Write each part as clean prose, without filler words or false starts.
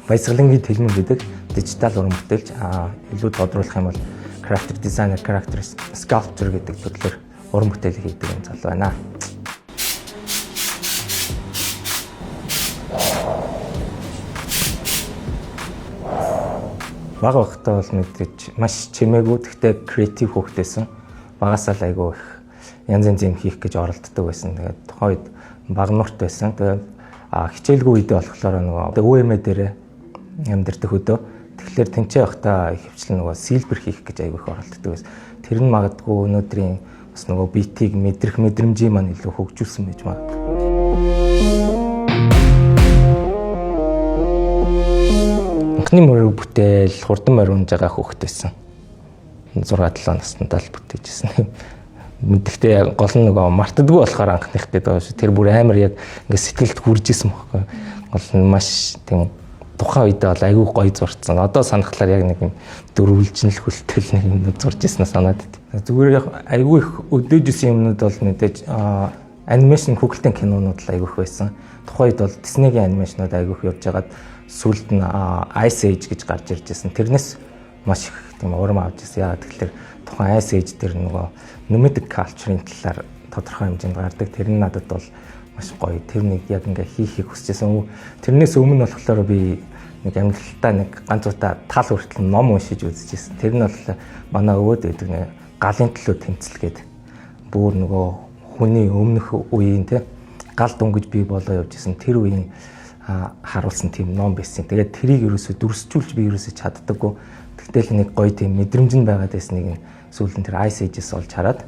Баясгалангийн Тэлмэн гэдэг дижитал уран бүтээлч, илүү тодруулах юм бол character designer, character sculptor гэдэг төрлөөр уран бүтээл хийдэг юм залуу байна. Бага байхдаа бол мэдээж маш чимээгүй, гэхдээ креатив хүүхдээсэн. Багасаа л айгүй их янз янз юм хийх гэж оролддог байсан. Тэгээд тухайн үед бага нурт байсан. Тэгээд хичээлгүй үедээ болохоор нөгөө өвөө дээрээ амьдардаг хөдөө. Тэгэхээр тэнцээ байхдаа ихэвчлэн нөгөө силбер хийх гэж айгүй их оролддог байсан. Тэр нь магадгүй өнөөдрийн бас нөгөө битийг мэдрэх мэдрэмжийн маань илүү хөгжүүлсэн байж магадгүй. Анхны мөрөг бүтээл хурдан морь унж байгаа хүүхэд байсан. 6-7 наснда л бүтээжсэн. Гэхдээ гол нь нөгөө мартдаггүй болохоор анхных гэдэг байгаа шүү. Тэр бүр амар яг ингээд сэтгэлд хүрж исэн байхгүй. Гол нь маш тийм тухайн үедээ бол айгүй гоё зурцсан. Одоо санахлаар яг нэг юм дөрвөлжин л хөлтөл нэг юм зурж ирсэн санаад байт. Зүгээр яг айгүй их өдөөж исэн юмнууд бол мэдээж анимашн хүүхэлдэйн кинонууд л айгүй их байсан. Тухайн үед бол Disney-гийн анимашнууд айгүй их явж байгаад сүүлд нь Ice Age гэж гарч ирж байсан. Тэрнээс маш их тийм урам авч ирсэн. Яагаад гэвэл тухайн Ice Age дээр нөгөө nomadic culture-ын талаар тодорхой хэмжээнд гардаг. Тэр нь надад бол маш гоё. Тэр нэг яг ингээ хийхийг хүсчихсэн. Тэрнээс өмнө болохоор би нэг амьдралтаа нэг ганц удаа тал хүртэл ном уншиж үзчихсэн. Тэр нь бол манай өвөөд байдаг нэг галын төлөө тэмцэлгээд бүр нөгөө хүний өмнөх үеийн те гал дүнгэж бий болоо явж исэн тэр үеийн харуулсан тийм ном байсан. Тэгээд тэрийг ерөөсөө дүрсжүүлж би ерөөсөө чаддаггүй. Тэгтэл нэг гоё тийм мэдрэмж нь байгаад байсныг нь сүүлд нь тэр Ice Age-с олж хараад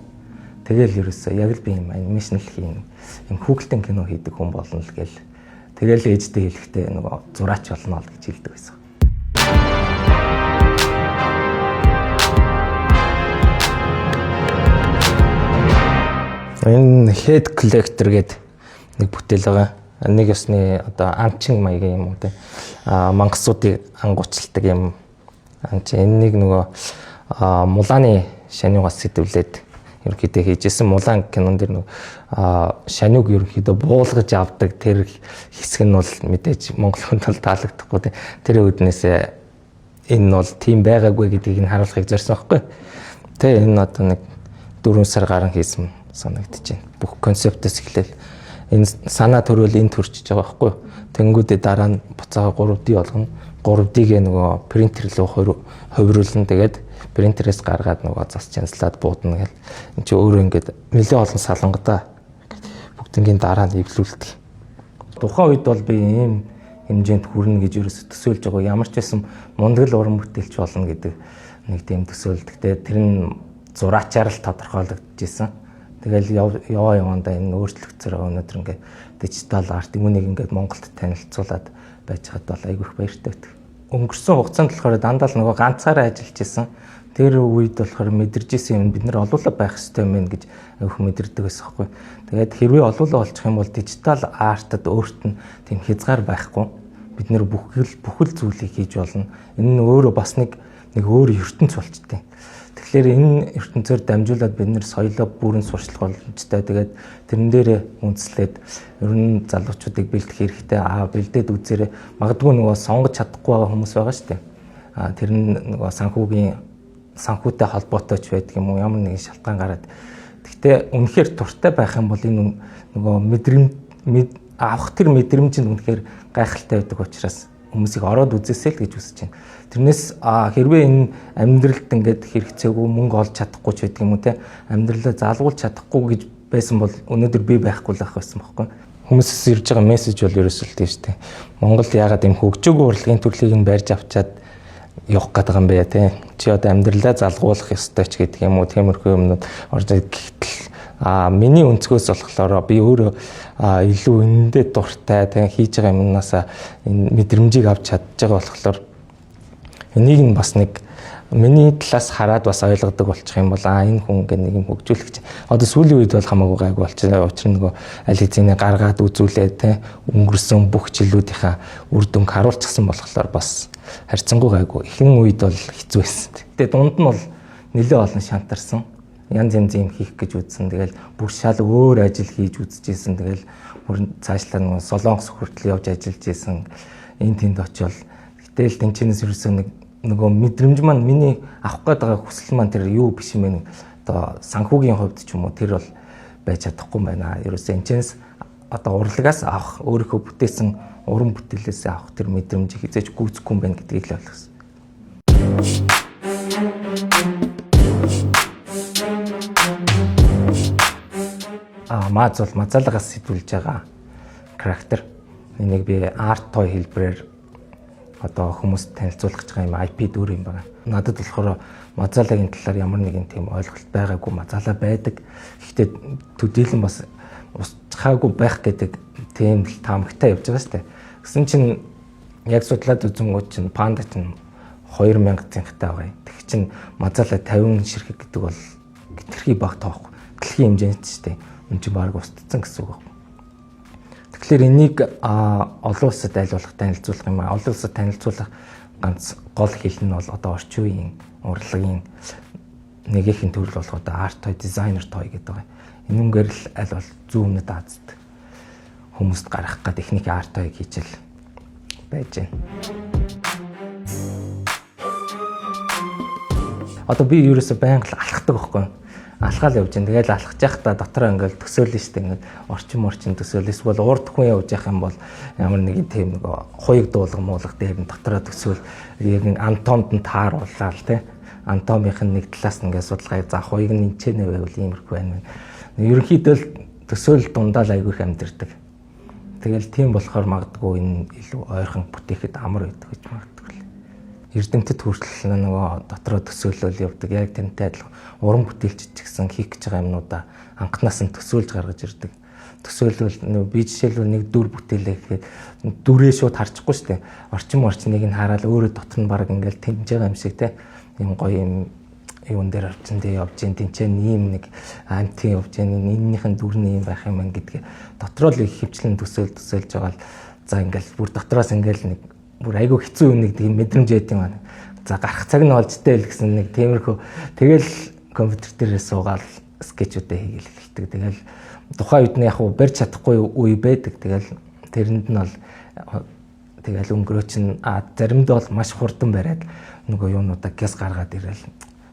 тэгэл ерөөсөө яг л би юм анимашн л хийн юм хүүхэлдэйн кино хийдэг хүн болно л гээл. Тэгэл ээжтэй хэлэхдээ нөгөө зураач болно л гэж хэлдэг байсан. Энэ Head Collector гэдэг нэг бүтээл байгаа. Нэг ёсны одоо анчин маягийн юм уу те. Мангасуудыг ангуучладаг юм анчин. Энэ нэг нөгөө Муланы шаниугаас сэтвлээд ерөнхийдөө хийжсэн. Мулан кинон дэр нөгөө шаниуг ерөнхийдөө буулгаж авдаг тэр хэсэг нь бол мэдээж монгол хүнд бол таалагдахгүй те. Тэр үүднээсээ энэ бол тийм байгаагүй гэдгийг нь харуулахыг зорьсон байхгүй. Тэ энэ одоо нэг 4 сар гарan хийсэн санагдаж байна. Бүх концептээс эхлээл энэ санаа төрөөл энэ төрчиж байгаа байхгүй. Тэнгүүдээ дараа нь буцаага 3D болгоно. 3D-гээ нөгөө принтер рүү хувируулна. Тэгээд принтерээс гаргаад нөгөө зас чанслаад буудна гэл. Энд чи өөрөө ингээд нэлээд олон салангадаа бүгднгийн дараа нь эвлүүлдэг. Тухайн үед бол би ийм хэмжээнд хүрнэ гэж ерөөсө төсөөлж байгаа. Ямар ч байсан мундаг л уран бүтээлч болно гэдэг нэг тийм төсөөл. Гэтэ тэр нь зураачаар л тодорхойлогдож исэн. Тэгэл яваа явандаа энэ өөрчлөгдсөр байгаа. Өнөөдөр ингээд дижитал арт үүнийг ингээд Монголд танилцуулаад байж хад бол айгүй их баяртай байдаг. Өнгөрсөн хугацаанд болохоор дандаа л нөгөө ганцаараа ажиллаж исэн. Тэр үед болохоор мэдэрч исэн юм бид нар олуулаа байх хэрэгтэй юм байна гэж айгүй мэдэрдэг байсан байхгүй. Тэгээд хэрвээ олуулаа олчих юм бол дижитал артад өөрт нь тийм хязгаар байхгүй. Бид нар бүхэл зүйлийг хийж болно. Энэ нь өөрөө бас нэг өөр ертөнц болчтой. Тэгэхээр энэ ертөнцөөр дамжуулаад бид нэр соёлоо бүрэн сурчлах боломжтой. Тэгээд тэрэн дээрээ үндэслээд ер нь залуучуудыг бэлдэх хэрэгтэй. Бэлдээд үзээрэй. Магадгүй нөгөө сонгож чадахгүй байгаа хүмүүс байгаа шүү дээ. Тэр нь нөгөө санхүүтэй холбоотой ч байдаг юм уу, ямар нэгэн шалтгаан гараад. Гэхдээ үнэхээр туртай байх юм бол энэ нөгөө мэдрэмж авах тэр мэдрэмж нь үнэхээр гайхалтай байдаг учраас хүмүүсийг ороод үзээсэй л гэж хүсэж байна. Тэрнээс хэрвээ энэ амьдралд ингээд хэрэгцээгүй мөнгө олж чадахгүй ч байдаг юм уу те, амьдралаа залгуулж чадахгүй гэж байсан бол өнөөдөр би байхгүй л байх байсан байхгүй. Хүмүүсээс ирж байгаа мессеж бол ерөөсөө л тийм шүү дээ. Монгол яагаад ийм хөгжөөгүй урлагийн төрлийг нь барьж авчаад явах гээд байгаа юм бэ те. Чи одоо амьдралаа залгуулах ёстой ч гэдэг юм уу, тиймэрхүү юмнууд орж гэтэл миний өнцгөөс болохоор би өөрөө илүү энэндээ дуртай, тэг хийж байгаа юмнаасаа энэ мэдрэмжийг авч чадж байгаа болохоор энийг нь бас нэг миний талаас хараад бас ойлгодог болчих юм бол энэ хүн ингээ нэг юм хөгжүүлэх. Одоо сүүлийн үед бол хамаагүй гайгүй болчихлоо. Учир нь нөгөө аль хэзээний гаргаад үзүүлээ те, өнгөрсөн бүх жилүүдийнхаа үр дүнг харуулчихсан болохоор бас харьцангуй гайгүй. Эхний үед бол хэцүү байсан. Тэгээ дунд нь бол нэлээд олон шантарсан. Янз янз юм хийх гэж үзсэн. Тэгэл бүр шал өөр ажил хийж үзчихсэн. Тэгэл бүр цаашлаа нөгөө Солонгос хүртэл явж ажиллаж исэн. Энэ тэнд очивол Тэгэл тэнчэнээс ерөөсөө нэг нөгөө мэдрэмж маань миний авах гээд байгаа хүсэл маань тэр юу биш юм бэ? Одоо санхүүгийн хувьд ч юм уу тэр бол байж чадахгүй юм байна. Ерөөсөө энэчнээс одоо урлагаас авах өөрийнхөө бүтээсэн уран бүтээлээс авах тэр мэдрэмжийг хизээж гүйцэхгүй юм байна гэдгийг л ойлгосон. Мааз бол Мазалагаас сэтгүүлж байгаа характер. Энийг би art toy хэлбэрээр одоо хүмүүст танилцуулах гэж байгаа юм IP дүр юм байна. Надад болохоор Мазалагийн талаар ямар нэгэн тийм ойлголт байгаагүй. Мазала байдаг. Гэхдээ төдийлөн бас устгаагүй байх гэдэг тийм л таамагтай явж байгаа шүү дээ. Гэсэн чинь яг судлаад үзэнгүүт чинь панда чинь 2000 цэнхтэй байгаа юм. Тэг чинь Мазала 50 ширхэг гэдэг бол хэтэрхий бага тоохгүй. Дэлхийн хэмжээнд ч тийм. Энэ чинь баг устдсан гэсэн үг байна. Тэгэхээр энийг олон улсад аль болох танилцуулах юм аа. Олон улсад танилцуулах ганц гол хэл нь бол одоо орчин үеийн урлагийн нэгэн төрөл болох одоо art toy, designer toy гэдэг байгаа. Энүүгээр л аль бол зүүн өмнөд Азид хүмүүст гаргах гээд эхнийхээ art toy-г хийчихэл байж байна. Одоо би ерөөсөө байнга л алхдаг байхгүй юу? Алхаал явж байна. Тэгэл алхаж байхдаа дотроо ингээл төсөөлнө шүү дээ. Ингээд орчин төсөөл. Эсвэл урд хүн явж явах юм бол ямар нэгэн тийм нэг хуйг дуулга муулга дээр нь дотроо төсөөл. Яг антомд нь таарууллаа л тий. Антомынх нь нэг талаас нь ингээд судалгаа за хуйг нь энэ нэ байвал иймэрхүү байна. Ерөнхийдөө л төсөөл дундаа л айгүй их амьдэрдэг. Тэгэл тийм болохоор магадгүй энэ илүү ойрхон бүтээхэд амар байдаг гэж магадгүй. Эрдэмтэд хүртэл нөгөө дотроо төсөөлөл явдаг. Яг тэрнтэй адилхан уран бүтээлч ч гэсэн хийх гэж байгаа юмнуудаа анхнаас нь төсөөлж гаргаж ирдэг. Төсөөлвөл би жишээлбэл нэг дүр бүтээлээ гэхэд дүрээ шууд харчихгүй шүү дээ. Орчин морчныг нь хараад өөрөө дотор нь баг ингээл тэмж байгаа юм шиг те. Юм гоё юм юун дээр орчин дээр явж гин тэнцэн ийм нэг анти явж гин энэнийх нь дүр нь юм байх юм гэдгээ дотроо л их хөвчлэн төсөөлж байгаа л за ингээл бүр дотроос ингээл нэг бүр айгүй хэцүү юм нэг тийм мэдрэмж яд юм аа. За гарах цаг нь олжтой л гэсэн нэг тиймэрхүү тэгэл компьютер дээрээ суугаал скетчүүдээ хийгээл эхэлдэг. Тэгэл тухайн үед нь яг уу барьж чадахгүй үе байдаг. Тэгэл тэрэнд нь бол тэгэл өнгөрөө чинь заримдаа бол маш хурдан бариад нөгөө юунуудаа гяс гаргаад ирэл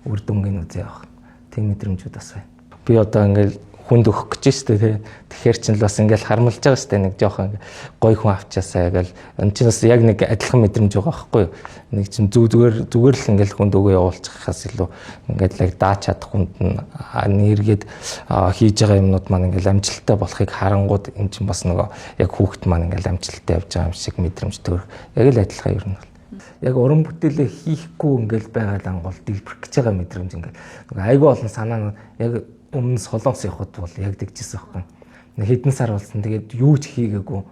үр дүнгийн үзээ явах. Тийм мэдрэмжүүд бас байна. Би одоо ингээл хүнд өгөх гэж шүү дээ. Тэгэхээр чинь л бас ингээл хармалж байгаа шүү дээ. Нэг жоохон гоё хүн авчаасаа гэл. Энэ чинь бас яг нэг адилхан мэдрэмж байгаа байхгүй юу? Нэг чинь зүгээр л ингээл хүнд өгөө явуулчихахаас илүү ингээл яг дааж чадах хүнд нь эргээд хийж байгаа юмнууд маань ингээл амжилттай болохыг харангууд энэ чинь бас нөгөө яг хүүхэд маань ингээл амжилттай явж байгаа юм шиг мэдрэмж төрөх. Яг л адилхан ер нь бол. Яг уран бүтээлээ хийхгүй ингээл байгаа лангуул дэлбэрэх гэж байгаа мэдрэмж ингээл нөгөө айгүй олон санаа яг өмнө Солонгос явхад бол яг тэгжсэн байхгүй. Нэг хэдэн сар болсон. Тэгээд юу ч хийгээгүй.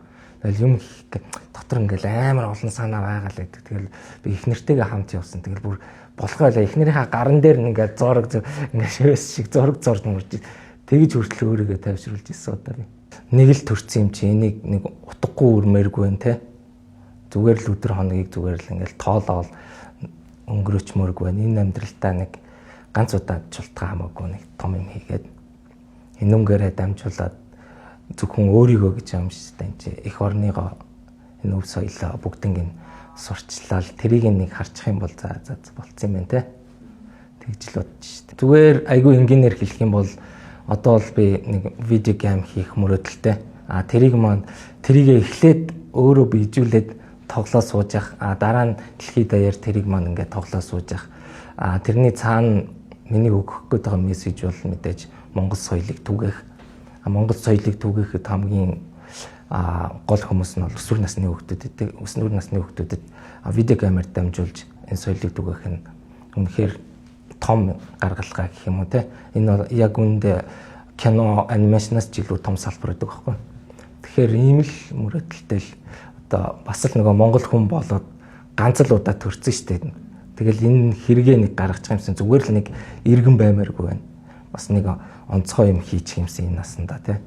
Тэгэл юм хийх дотор ингээл амар олон санаа байгаа л байдаг. Тэгэл би их нэртэйгээ хамт явсан. Тэгэл бүр болох байлаа. Эхнэрийнхаа гаран дээр ингээд зураг ингээд шивэс шиг зураг зурж мөрж тэгж хүртэл өөрийгөө тайвшруулж ирсэн удаа би. Нэг л төрсөн юм чи энийг нэг утгагүй өрмээргүй байх те. Зүгээр л өдөр хоногийг зүгээр л ингээл тоолоол өнгөрөөчмөргүй байна. Энэ амьдралтаа нэг ганц удаа чултгаа хамаагүй нэг том юм хийгээд энүүгээрээ дамжуулаад зөвхөн өөрийгөө гэж юм шиг тань чи эх орныгоо энэ өв соёлоо бүгднийг сурчлал тэрийг нэг харчих юм бол за за болцсон юм байна те. Тэгж л бодож штэ. Зүгээр айгүй энгийнээр хэлэх юм бол одоо бол би нэг видео гейм хийх мөрөөдөлтэй. А тэрийг маань тэрийгэ эхлээд өөрөө биежүүлээд тоглоо сууж явах. А дараа нь дэлхийд даяар тэрийг маань ингээд тоглоо сууж явах. А тэрний цаана миний өгөх гээд байгаа мессеж бол мэдээж Монгол соёлыг түгээх. Монгол соёлыг түгээхэд хамгийн гол хүмүүс нь бол өсвөр насны хүүхдүүд гэдэг. Өсвөр насны хүүхдүүдэд видео геймээр дамжуулж энэ соёлыг түгээх нь үнэхээр том гаргалгаа гэх юм уу те. Энэ бол яг үүндээ кино анимашнаас ч илүү том салбар гэдэг байхгүй. Тэгэхээр ийм л мөрөөдөлтэй л одоо бас л нөгөө монгол хүн болоод ганц л удаа төрсөн шүү дээ. Тэгэл энэ хэрэгээ нэг гаргачих юмсан зүгээр л нэг иргэн баймааргүй байна. Бас нэг онцгой юм хийчих юмсан энэ насандаа тий.